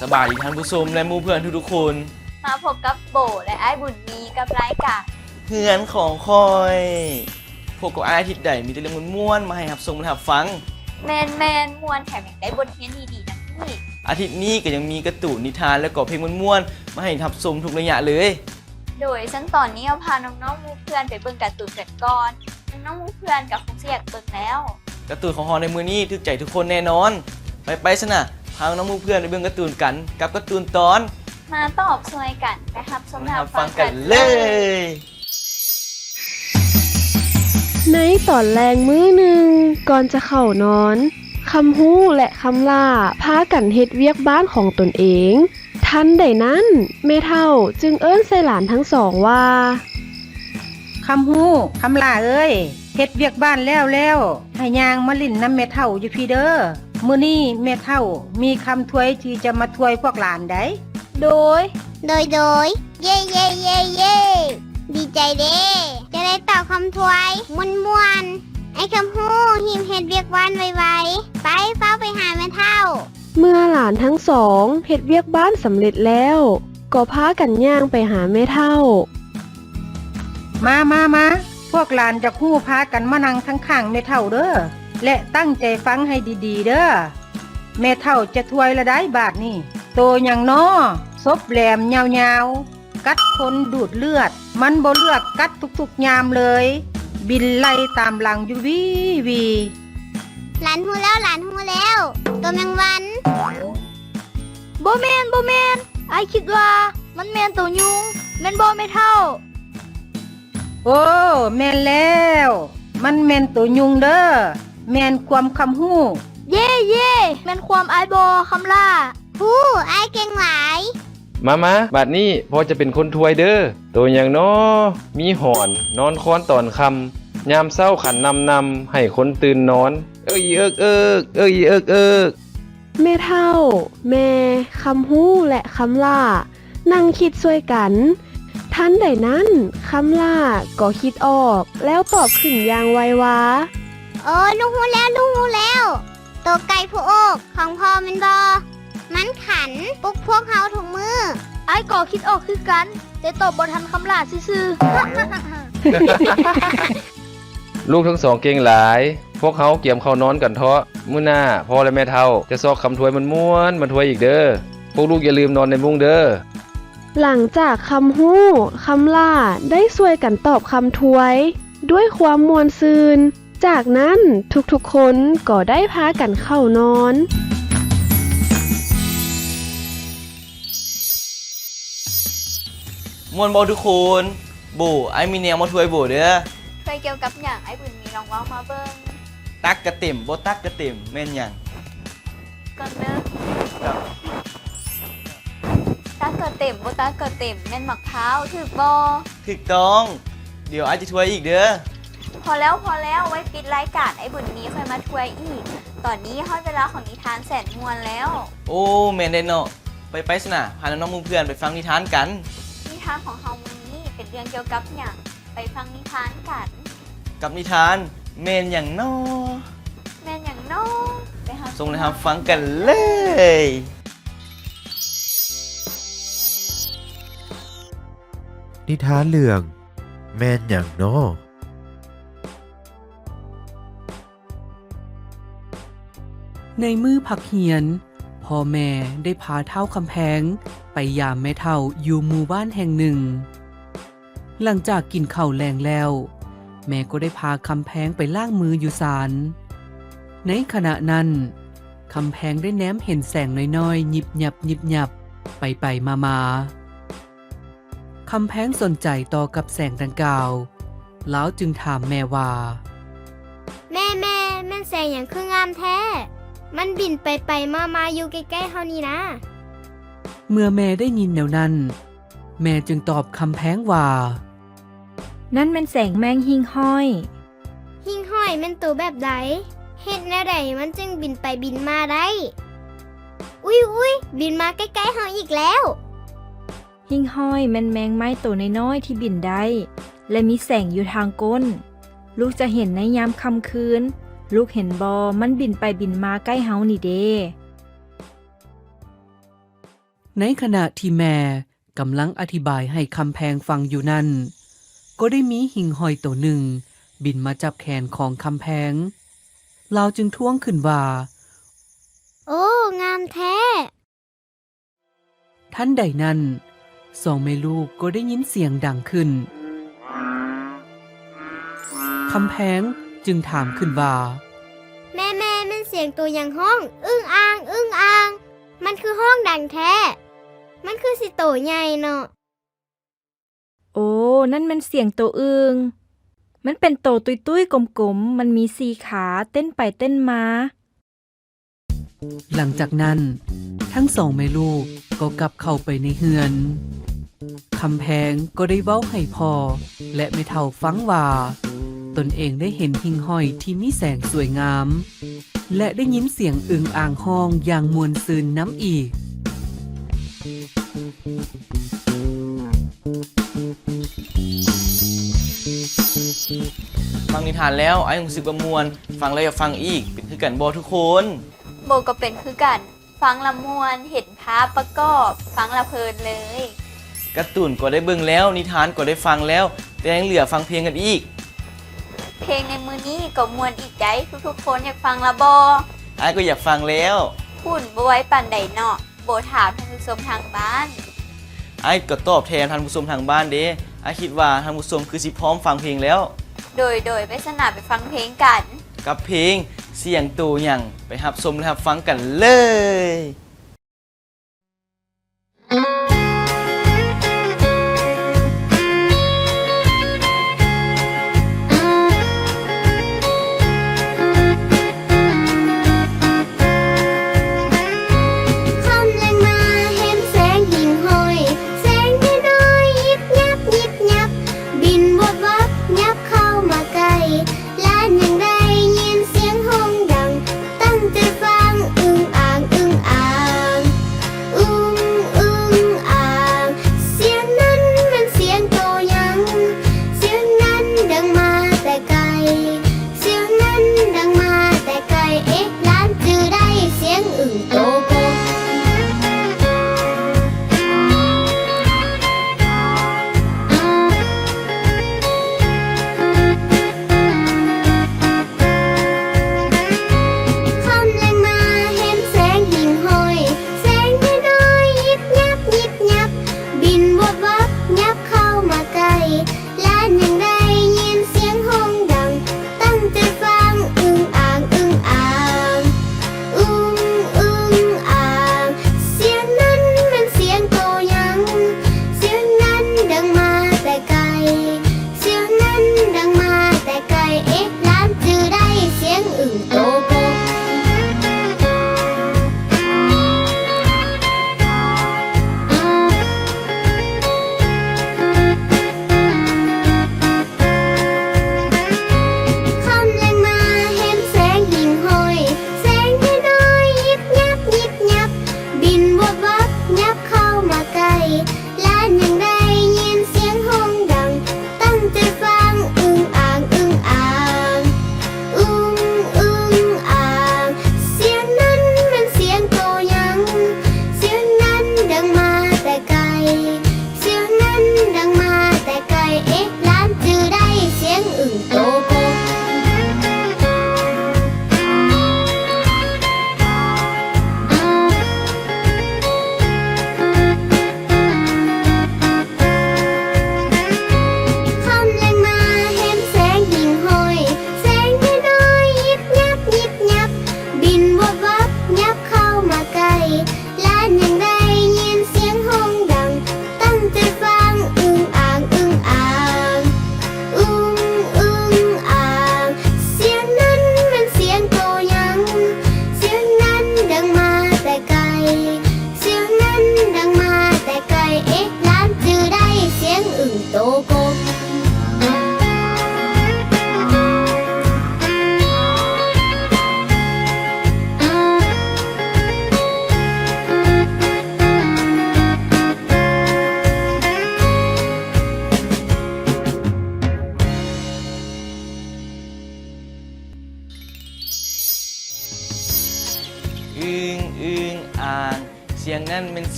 ສະບາຍດີທ່ານຜູ້ຊົມ ແລະ ໝູ່ເພື່ອນທຸກໆຄົນ. ມາພົບກັບໂບ ແລະ ອ້າຍບຸນມີ ກັບລາຍການເຮືອນຂອງຂ້ອຍ. ພົບກັບອ້າຍອາທິດໃດ ມີແຕ່ເລື່ອງມ່ວນໆມາໃຫ້ຮັບຊົມ ແລະ ຮັບຟັງ. ແມ່ນໆ ມ່ວນ ແຖມຍັງໄດ້ບົດຮຽນດີໆນຳອີກ. ອາທິດນີ້ກໍຍັງມີກາຕູນ, ນິທານ ແລະ ກໍເພງມ່ວນໆມາໃຫ້ຮັບຊົມທຸກໄລຍະເລີຍ. ໂດຍ ເຊິ່ງຕອນນີ້ເຮົາພານ້ອງໆໝູ່ເພື່ອນໄປເບິ່ງກາຕູນກັນກ່ອນ. ນ້ອງໆໝູ່ເພື່ອນກໍຄົງຊິຢາກເບິ່ງແລ້ວ. ກາຕູນຂອງເຮົາໃນມື້ນີ້ຖືກໃຈທຸກຄົນແນ່ນອນ. ໄປໆ ຊັ້ນນະ, ພານ້ອງໆໝູ່ເພື່ອນໄປເບິ່ງກາຕູນກັນ ກັບກາຕູນຕອນ ມາຕອບຊ່ວຍກັນ ໄປຮັບຊົມ ໄປຮັບຟັງກັນເລີຍ. ໃນຕອນແລງມື້ໜຶ່ງ ກ່ອນຈະເຂົ້ານອນ, ຄຳຮູ້ ແລະ ຄຳຫຼ້າ ພາກັນເຮັດວຽກບ້ານຂອງຕົນເອງ. ທັນໃດນັ້ນ, ແມ່ເຖົ້າຈຶ່ງເອີ້ນໃສ່ຫຼານທັງສອງວ່າ ຄຳຮູ້, ຄຳຫຼ້າເອີຍ, ເຮັດວຽກບ້ານແລ້ວແລ້ວ ໃຫ້ຍ່າງມາຫຼິ້ນນຳແມ່ເຖົ້າຢູ່ພີ້ເດີ. ມື້ນີ້ແມ່ເຖົ້າມີຄຳທວຍທີ່ຈະມາທວຍພວກຫຼານໃດ໋. ໂດຍ ໂດຍ ໂດຍ. ເຢ ເຢ ເຢ ເຢ ດີໃຈເດ້ ຈະໄດ້ຕອບຄຳທວຍມ່ວນໆ. ອ້າຍຄຳຮູ້ ຮີບເຮັດວຽກບ້ານໄວໆ. ໄປ, ຟ້າວໄປຫາແມ່ເຖົ້າ. ເມື່ອຫຼານທັງສອງເຮັດວຽກບ້ານສຳເລັດແລ້ວ, ກໍພາກັນຍ່າງໄປຫາແມ່ເຖົ້າ. ມາ, ມາ, ມາ, ພວກຫຼານຢາກຮູ້ ພາກັນມານັ່ງທາງຂ້າງແມ່ເຖົ້າເດີ ແລະ ຕັ້ງໃຈຟັງໃຫ້ດີໆເດີ. ແມ່ເຖົ້າຈະທວຍລະໄດ໋ບາດນີ້. ໂຕຫຍັງນໍ ສົບແຫຼມຍາວໆ ກັດຄົນດູດເລືອດ, ມັນບໍ່ເລືອກກັດທຸກໆຍາມເລີຍ, ບິນໄລ່ຕາມຫຼັງຢູ່ວີໆ. ຫຼານຮູ້ແລ້ວ, ຫຼານຮູ້ແລ້ວ, ໂຕແມງວັນ. ບໍ່ແມ່ນ, ບໍ່ແມ່ນ, ອ້າຍຄິດວ່າມັນແມ່ນໂຕຍຸງ, ແມ່ນບໍ່ແມ່ເຖົ້າ? ໂອ້ ແມ່ນແລ້ວ, ມັນແມ່ນໂຕຍຸງເດີ, ແມ່ນຄວາມຄຳຮູ້. ເຢ ເຢ ແມ່ນຄວາມອ້າຍບໍ່ ຄຳຫຼ້າ? ຮູ້, ອ້າຍເກັ່ງຫຼາຍ. ມາ, ມາ, ບາດນີ້ພໍ່ຈະເປັນຄົນທວຍເດີ. ໂຕຫຍັງນໍ ມີຫອນ ນອນຄອນຕອນຄ່ຳ, ຍາມເຊົ້າຂັນນຳໆ ໃຫ້ຄົນຕື່ນນອນ. ເອິກອີເອິກເອິກ, ເອິກອີເອິກເອິກ. ແມ່ເຖົ້າ, ແມ່, ຄຳຮູ້ ແລະ ຄຳຫຼ້າ ນັ່ງຄິດຊ່ວຍກັນ. ທັນໃດນັ້ນ, ຄຳຫຼ້າກໍຄິດອອກ ແລ້ວຕອບຂຶ້ນຢ່າງໄວວາ. ໂອ້, ລູກຮູ້ແລ້ວ, ລູກຮູ້ແລ້ວ. ໂຕໄກ່ຜູ້ໂອກຂອງພໍ່ແມ່ນບໍ່? ມັນຂັນປຸກພວກເຮົາທຸກມື້. ອ້າຍກໍຄິດອອກຄືກັນ, ແຕ່ຕອບບໍ່ທັນຄຳຫຼ້າຊື່ໆ. ລູກທັງສອງເກັ່ງຫຼາຍ. ພວກເຮົາກຽມເຂົ້ານອນກັນເທາະ. ມື້ໜ້າພໍ່ ແລະ ແມ່ເຖົ້າຈະຊອກຄຳທວຍມ່ວນໆມາທວຍອີກເດີ. ພວກລູກຢ່າລືມນອນໃນມຸ້ງເດີ. ຫຼັງຈາກຄຳຮູ້, ຄຳຫຼ້າໄດ້ຊ່ວຍກັນຕອບຄຳທວຍດ້ວຍຄວາມມ່ວນຊື່ນ. ຈາກນັ້ນທຸກໆຄົນກໍໄດ້ພາກັນເຂົ້ານອນ. ມ່ວນບໍ່ທຸກຄົນ? ໂບ, ອ້າຍມີແນວມາທວຍໂບເດີ. ທວຍກ່ຽວກັບຫຍັງ? ອ້າຍບຸນມີລອງເວົ້າມາເບິ່ງ. ຕັກກະເຕັມ, ບໍ່ຕັກກະເຕັມ, ແມ່ນຫຍັງ? ກ່ອນເດີ. ຕັກກໍເຕັມ, ບໍ່ຕັກກໍເຕັມ, ແມ່ນໝາກພ້າວ, ຖືກບໍ່? ຖືກຕ້ອງ. ດຽວອ້າຍຈະທວຍອີກເດີ. ພໍແລ້ວ, ພໍແລ້ວ, ໄວ້ປິດລາຍການ ອ້າຍບຸນມີຄ່ອຍມາທວຍອີກ. ຕອນນີ້ຮອດເວລາຂອງນິທານແສນມ່ວນແລ້ວ. ໂອ້, ແມ່ນເດ້ເນາະ. ໄປ, ໄປຊັ້ນນະ, ພານ້ອງໆໝູ່ເພື່ອນໄປຟັງນິທານກັນ. ນິທານຂອງເຮົາມື້ນີ້ເປັນເລື່ອງກ່ຽວກັບຫຍັງ? ໄປຟັງນິທານກັນ. ກັບນິທານແມ່ນຫຍັງນໍ? ແມ່ນຫຍັງນໍ? ໄປຮັບຊົມ ໄປຮັບຟັງກັນເລີຍ. ນິທານເລື່ອງແມ່ນຫຍັງນໍ? ໃນມື້ພັກຮຽນ, ພໍ່ແມ່ໄດ້ພາທ້າວຄຳແພງໄປຢາມແມ່ເຖົ້າຢູ່ໝູ່ບ້ານແຫ່ງໜຶ່ງ. ຫຼັງຈາກກິນເຂົ້າແລງແລ້ວ, ແມ່ກໍໄດ້ພາຄຳແພງໄປລ້າງມືຢູ່ສານ. ໃນຂະນະນັ້ນ, ຄຳແພງໄດ້ແນມເຫັນແສງນ້ອຍໆ ຍິບຍັບໆ ໄປໆມາໆ. ຄຳແພງສົນໃຈຕໍ່ກັບແສງດັ່ງກ່າວ, ລາວຈຶ່ງຖາມແມ່ວ່າ, ແມ່, ແມ່, ແມ່ນແສງຫຍັງຄືງາມແທ້? ມັນບິນໄປໆມາໆຢູ່ໃກ້ໆເຮົານີ້ນາ. ເມື່ອແມ່ໄດ້ຍິນແນວນັ້ນ, ແມ່ຈຶ່ງຕອບຄຳແພງວ່າ, ນັ້ນແມ່ນແສງແມງຫິ່ງຫ້ອຍ. ຫິ່ງຫ້ອຍແມ່ນໂຕແບບໃດ? ເຮັດແນວໃດມັນຈຶ່ງບິນໄປບິນມາໄດ້? ອຸ້ຍໆ, ບິນມາໃກ້ໆເຮົາອີກແລ້ວ. ຫິ່ງຫ້ອຍແມ່ນແມງໄມ້ໂຕນ້ອຍໆທີ່ບິນໄດ້ ແລະ ມີແສງຢູ່ທາງກົ້ນ. ລູກຈະເຫັນໃນຍາມຄ່ຳຄືນ. ລູກເຫັນບໍ່? ມັນບິນໄປບິນມາໃກ້ເຮົານີ້ເດ້. ໃນຂະນະທີ່ແມ່ກຳລັງອະທິບາຍໃຫ້ຄຳແພງຟັງຢູ່ນັ້ນ, ກໍໄດ້ມີຫິ່ງຫ້ອຍໂຕໜຶ່ງບິນມາຈັບແຂນຂອງຄຳແພງ. ລາວຈຶ່ງທ້ວງຂຶ້ນວ່າ, ໂອ້, ງາມແທ້! ທັນໃດນັ້ນ, ສອງແມ່ລູກກໍໄດ້ຍິນສຽງດັງຂຶ້ນ. ຄຳແພງຈຶ່ງຖາມຂຶ້ນວ່າ, ແມ່ໆ, ແມ່ນສຽງໂຕຫຍັງຮ້ອງ? ອຶ່ງອ່າງ, ອຶ່ງອ່າງ! ມັນຄືຮ້ອງດັງແທ້! ມັນຄືຊິໂຕໃຫຍ່ເນາະ! ໂອ້, ນັ້ນແມ່ນສຽງໂຕອຶ່ງ. ມັນເປັນໂຕຕຸ້ຍໆກົມໆ, ມັນມີສີ່ຂາ, ເຕັ້ນໄປເຕັ້ນມາ. ຫຼັງຈາກນັ້ນ, ທັງສອງແມ່ລູກກໍກັບເຂົ້າໄປໃນເຮືອນ. ຄຳແພງກໍໄດ້ເວົ້າໃຫ້ພໍ່ ແລະ ແມ່ເຖົ້າຟັງວ່າ, ຕົນເອງໄດ້ເຫັນຫິ່ງຫ້ອຍທີ່ມີແສງສວຍງາມ ແລະ ໄດ້ຍິນສຽງອຶ່ງອ່າງຮ້ອງຢ່າງມ່ວນຊື່ນນຳອີກ. ຟັງນິທານແລ້ວ, ອ້າຍຮູ້ສຶກວ່າມ່ວນ, ຟັງແລ້ວຢາກຟັງອີກ. ເປັນຄືກັນບໍ່ທຸກຄົນ? ໂບກໍເປັນຄືກັນ. ຟັງລະມ່ວນ, ເຫັນພາບປະກອບ, ຟັງລະເພີນເລີຍ. ກາຕູນກໍໄດ້ເບິ່ງແລ້ວ, ນິທານກໍໄດ້ຟັງແລ້ວ, ແຕ່ຍັງເຫຼືອຟັງເພງກັນອີກ. ເພງໃນມື້ນີ້ກໍມ່ວນອີກໃດ໋, ທຸກໆຄົນຢາກຟັງລະບໍ່? ອ້າຍກໍຢາກຟັງແລ້ວ. ພຸ້ນ, ບໍ່ໄວປານໃດເນາະ. ໂບຖາມທ່ານຜູ້ຊົມທາງບ້ານ. ອ້າຍກໍຕອບແທນທ່ານຜູ້ຊົມທາງບ້ານເດ້. ອ້າຍຄິດວ່າທ່ານຜູ້ຊົມຄືຊິພ້ອມຟັງເພງແລ້ວ. ໂດຍ, ໂດຍ, ໄປຊັ້ນນະ, ໄປຟັງເພງກັນ. ກັບເພງສຽງໂຕຫຍັງ? ໄປຮັບຊົມ ແລະ ຮັບຟັງກັນເລີຍ. ຄ່ຳແລງມາເຫັນແສງຫິ່ງຫ້ອຍ, ແສງນ້ອຍໆ ຍິບຍັບ, ຍິບຍັບ, ບິນວັບວັບ ຍັບເຂົ້າມາໃກ້. ຫຼານຍັງໄດ້ຍິນສຽງຮ້ອງດັງ, ຕັ້ງໃຈຟັງ ອຶ່ງອ່າງ, ອຶ່ງອ່າ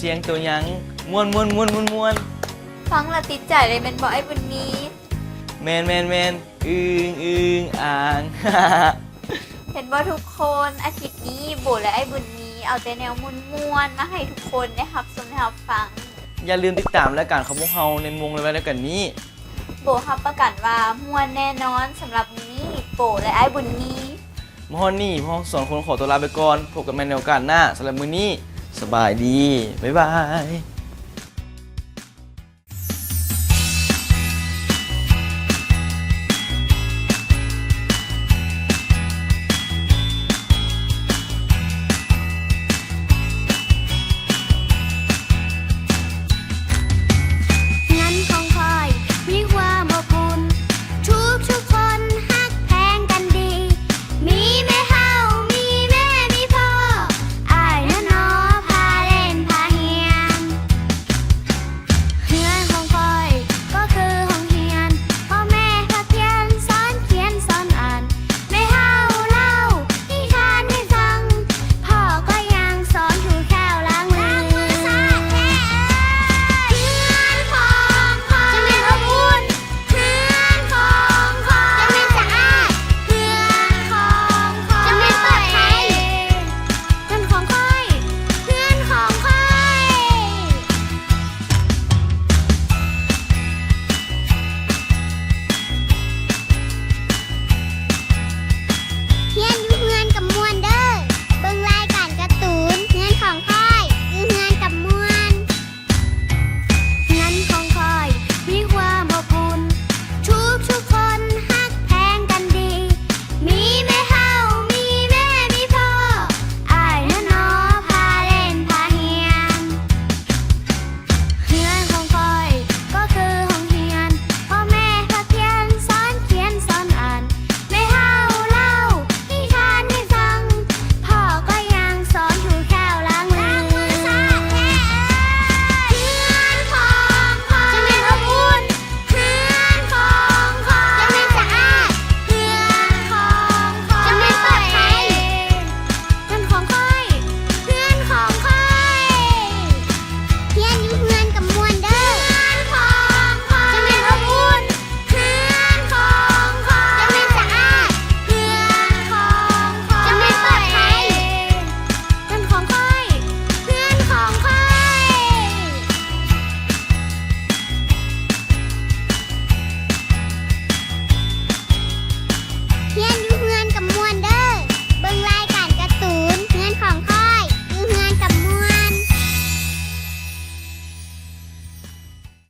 ສຽງໂຕຫຍັງ ມ່ວນໆໆໆ ຟັງແລ້ວຕິດໃຈເລີຍແມ່ນບໍ່ອ້າຍບຸນມີ? ແມ່ນໆໆ ອຶງອຶງອາງ. ເຫັນບໍ່ທຸກຄົນ ອາທິດນີ້ໂບ ແລະ ອ້າຍບຸນມີ ເອົາແຕ່ແນວມ່ວນໆ ມາໃຫ້ທຸກຄົນໄດ້ຮັບຊົມໄດ້ຮັບຟັງ. ຢ່າລືມຕິດຕາມລາຍການຂອງພວກເຮົາໃນໂມງໄວໆດຽວກັນນີ້. ໂບຮັບປະກັນວ່າມ່ວນແນ່ນອນ. ສຳລັບມື້ນີ້ ໂບ ແລະ ອ້າຍບຸນມີ ມາຮອດນີ້ ພວກເຮົາສອງຄົນຂໍຕົວລາໄປກ່ອນ. ພົບກັນໃໝ່ໃນໂອກາດໜ້າ. ສຳລັບມື້ນີ້ ສະບາຍດີ. ບາຍບາຍ.